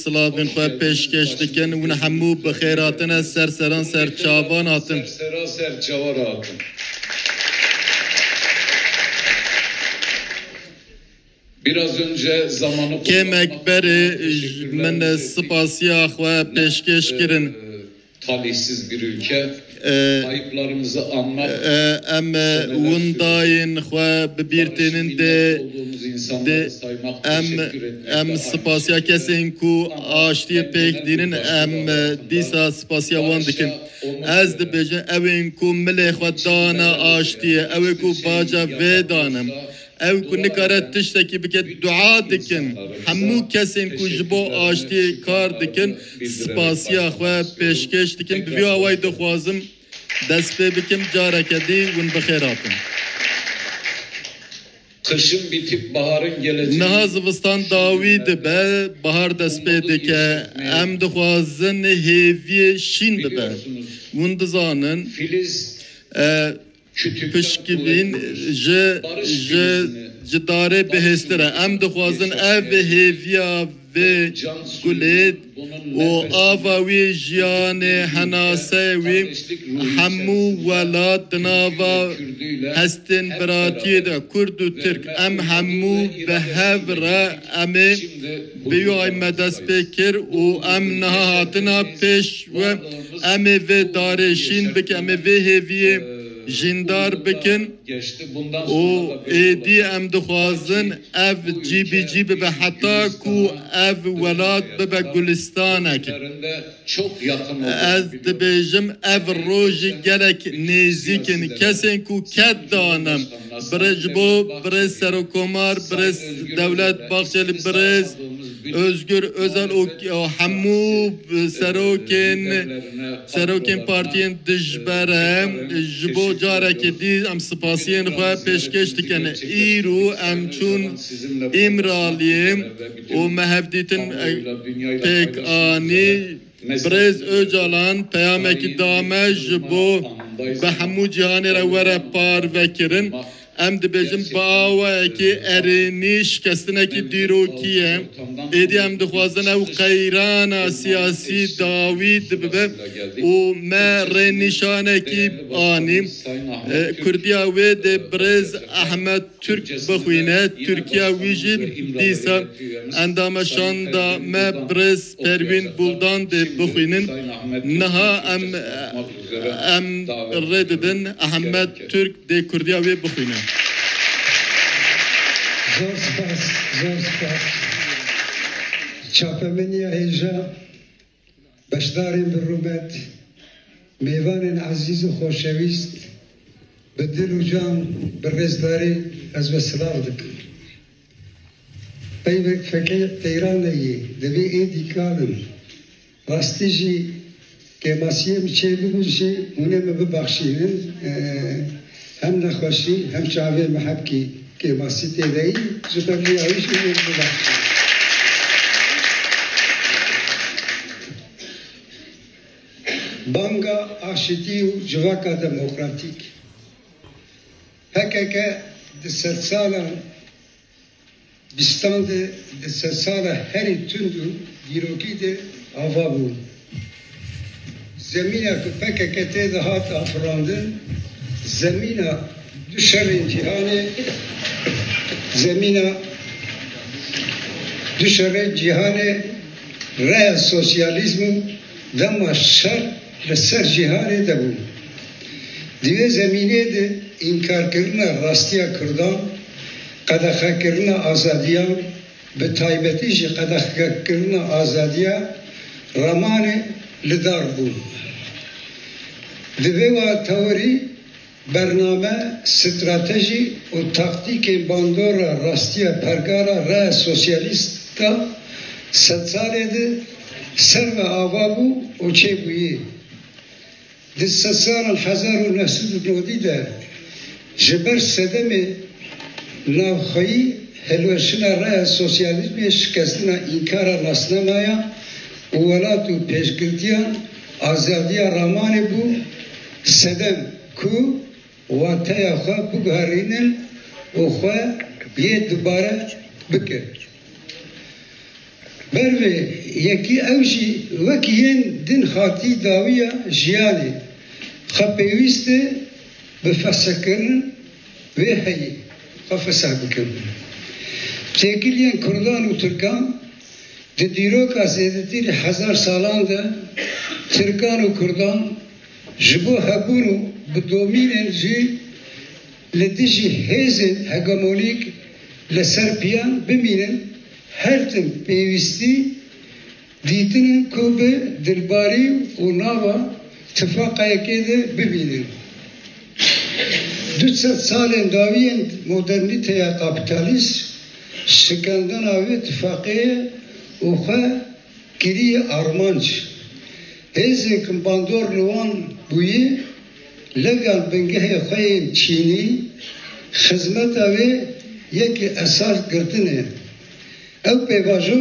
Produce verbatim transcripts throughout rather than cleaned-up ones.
Silavên xwe pêşkêş dikin. Hûn hemû bi xêr hatine, ser seran ser çavan hatin. Ser seran ser çavan hatin. Biraz önce zamanı Kêmek berê min spasiya xwe pêşkêş kirin. Talihsiz bir ülke. Ee, Kayıplarımızı anmak, e, em, e, Windayên xwe bi bîr tênin dê, dê em, em spasiya kesên ku aştiyê pêk dînin, em, e, dîsa spasiya wan dikin. Ez dibêjim, ew ên ku milê xwe dane aştiyê, ew ê ku baca vê dane, ew ku nikare tiştekî bike, dua dikin. Hemû kesên ku ji bo aştiyê kar dikin, spasiya xwe pêşkêş dikin. Bi vî awayî dixwazim dest pê bikim, careke dî hûn bi xêr hatin. Kışın bitip baharın geleceği. Niha zivistan dawî dibe, bahar dest pê dike. Em dixwazin hêviyê şîn bibe. Hûn dizanin, Filiz e, Pişkivîn ji, ji, ji darê bihêztir e. Em dixwazin ev hêviya vê gulê û ava wî, jiyanê, henaseyê wî, hemû welat di nava hestên biratiyê de, Kurd û Tirk, em hemû bi hev re em ê bi wî awayî me dest pê kir û em niha hatina pêş we. Em ê vê darê şîn bikin, em ê vê hêviyê jîndar bikin û êdî em dixwazin ev cî bi cî bibe, heta ku ev welat bibe gulistanek. Ez dibêjim, ev rojî gelek nêzîk in. Kesên ku ked dane, birê-, ji bo birêz Serokkomar, birêz Dewlet Bahçeli, birêz Özgür Özel û, û hemû serokên, serokên partiyên dijber e. Ji bo carekê dî em spasiyên xwe pêşkêş dikin. Îro em çûn Îmraliyê û me hevdîtin pêk anî. Birêz Ocalan peyamekî da me ji bo bi hemû cîhanê re were parvekirin. Em dibêjin bi awayekî erênî şikestinekî dîrokî ye. Êdî em dixwazin ew qeyrana siyasî dawî dibibe û me rênîşanekî anî. E, Kurdiya wê dê birêz Ehmed Türk bixwîne. Tirkiya wî jî dîsa endama şanda me birêz Perwîn Buldan dê bixwînin. Niha em, em rê didin Ehmed Türk dê Kurdiya wê bixwîne. Zor spas, zor spas. Çapemeniya hêja, beşdarên bi rûmet, mêvanên ezîz û xoşewîst, bi dil û can, bi rêzdarî ez we silav dikim. Peyvek fekê qeyraneyî, divê êdî kalim. Rastî jî kêmasiyê min çêbibin jî hûn ê min bibexşînin. Ee, hem nexweşî hem çavê min hebkî kêmasî tê de yî, ji ber vê yawî jî hûn ê min bibexşînin. Banga aşitî û civaka demokratîk. P K K di sedsala bîstan de, di sedsala herî tund û dîrokî de ava bû. Zemîna ku P K K tê de hat afirandin, zemîna du şerên cîhanê, zemîna du şerên cîhanê, raya sosyalîzm û dema şer li ser cîhanê de bû. Di vê zemînê de înkarkirina rastiya Kurdan, qedexekirina azadiyan, bi taybetî jî qedexekirina azadiya ramanê li dar bû. Di vê wa teorî, bername, stratejî û taktîkên bandora rastiya pergala raya sosyalîst a sedsalê de ser ve ava bû û çêbûyî. Di sedsalan hezar û neh sed û nodî de ji ber sedemê navxweyî hilweşina raya sosyalîzmê, şikestina înkara nasnamaya û welat û pêşgirtiyan, azadiya ramanê bû sedem ku wateya xwe biguherînin û xwe yê dubare bike. Ber vê yekî ew jî wekî yên din hatî dawiya jiyanê xwe pêwîst e bi fehsekirin wê heyî xwe feseh bikin. Têkiliyên Kurdan û Tirkan di dîroka zêdetirî hezar salan de Tirkan û Kurdan ji bo hebûn û bi domînên jî li dijî hêzên hegemonîk li ser piyan bimînin, her tim pêwîstî dîtinin ku bi dilbarî û nava tifaqayekê de bibînin. Du sed salên dawiyên modernîteya kapîtalîst şikandina wê tifaqê ye û xwe kiriye armanc. Hêzên ku bandor li wan bûye, legal bingehê xwe yên çînî, xizmeta wê yekê esas girtine. Ew pêvajo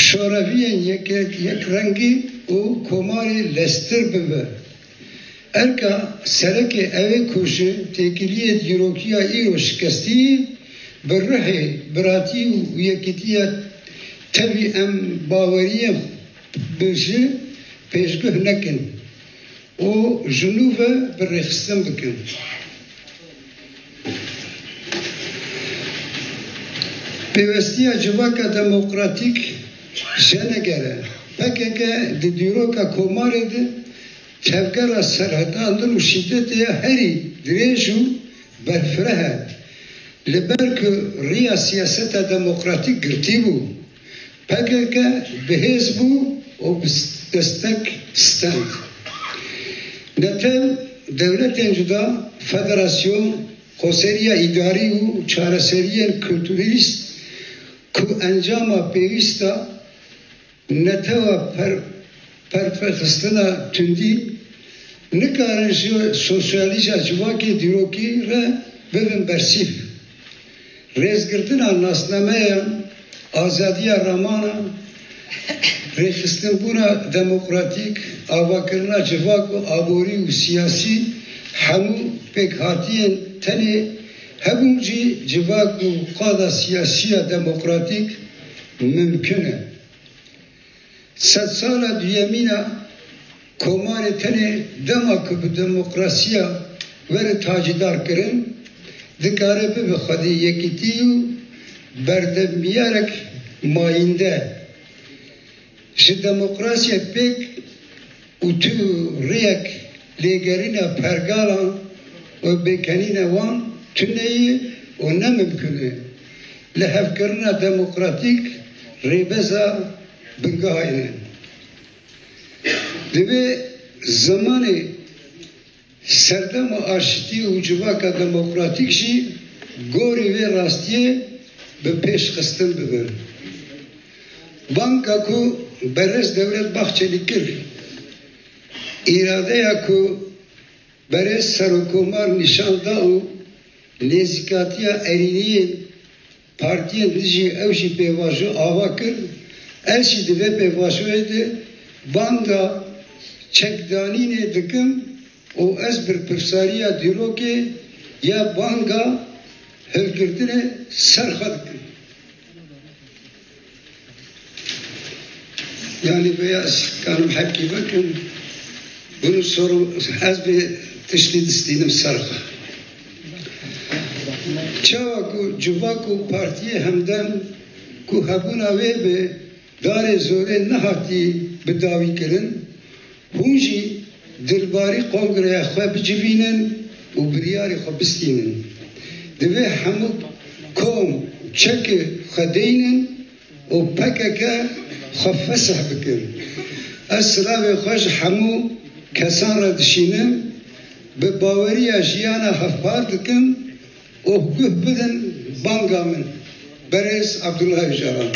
şoreviyên yek, yekrengî û komarê lestir bibe. Erka serekê ew e ku ji têkiliyê dîrokiya îro şikestî yî, bi ruhê biratî û yekîtiya tevî em baweriyên bi jî pêşguh nekin û ji nû ve bi rêxistin bikin. Pêwestiya civaka demokratîk jenegere. P K K di dîroka komarê de tevgera serhildandin û şîdetê ya herî dirêj û berfireh e. Li ber ku riya siyaseta demokratîk girtî bû, P K K bi hêz bû û bi destek stend. Netew, dewletên cuda, federasyon, xweseriya îdarî û çareseriyên kulturîst ku encama pêwîst a netewa per-, perpexistina tundî, nikarin ji sosyalîza civakê dîrokî re bibin bersîv. Rêzgirtina nasnameyan, azadiya ramanan, rêxistinbûna demokratîk, avakirina civak û aborî û siyasî, hemû pêkhatiyên tenê hebûn jî civak û qada siyasî ya demokratîk mimkun e. Sedsala duyemîn a komarê tenê dema ku bi demokrasiya were tacîdarkirin, dikare bibe xwedî yekîtî û berdevmiyarek mayînde. Ji demokrasiyê pêk û tu rêyek lêgerîna pergalan û bêkenîna wan tune ye û ne mimkun e. Lihevkirina demokratîk rêbeza bingehayî ne. Divê zimanê serdema aşitî û civaka demokratîk jî gorî vê rastiyê bi pêş xistin bibin. Banga ku berêz Dewlet Bahçelî kir, îradeya ku berêz Serokkomar nîşan da û nêzîkatiya erêniyên partiyên dijî ew jî pêvajo ava kir, ez jî di vê pêvajoyê de banga çekdanînê dikim û ez berpirsariya dîrokê ya banga hilgirtinê ser xwe dikim. Yanî vêya ez kanim hepkî bikim, bunu soru ez vê tiştî distînim ser xwe. Çawa ku civak û partiyê Hemdem ku hebûna wê bi darê zorê nehatî bidawîkirin, hûn jî dilbarî kongreya xwe bicivînin û biryarê xwe bistînin. Divê hemû kom çekê xwe deynin û P K K xwe fesih bikin. Ez silavê xwe ji hemû kesan re dişînim, bi baweriya jiyana hevpar dikim û guh bidin banga min. Berêz Abdullah Ocalan.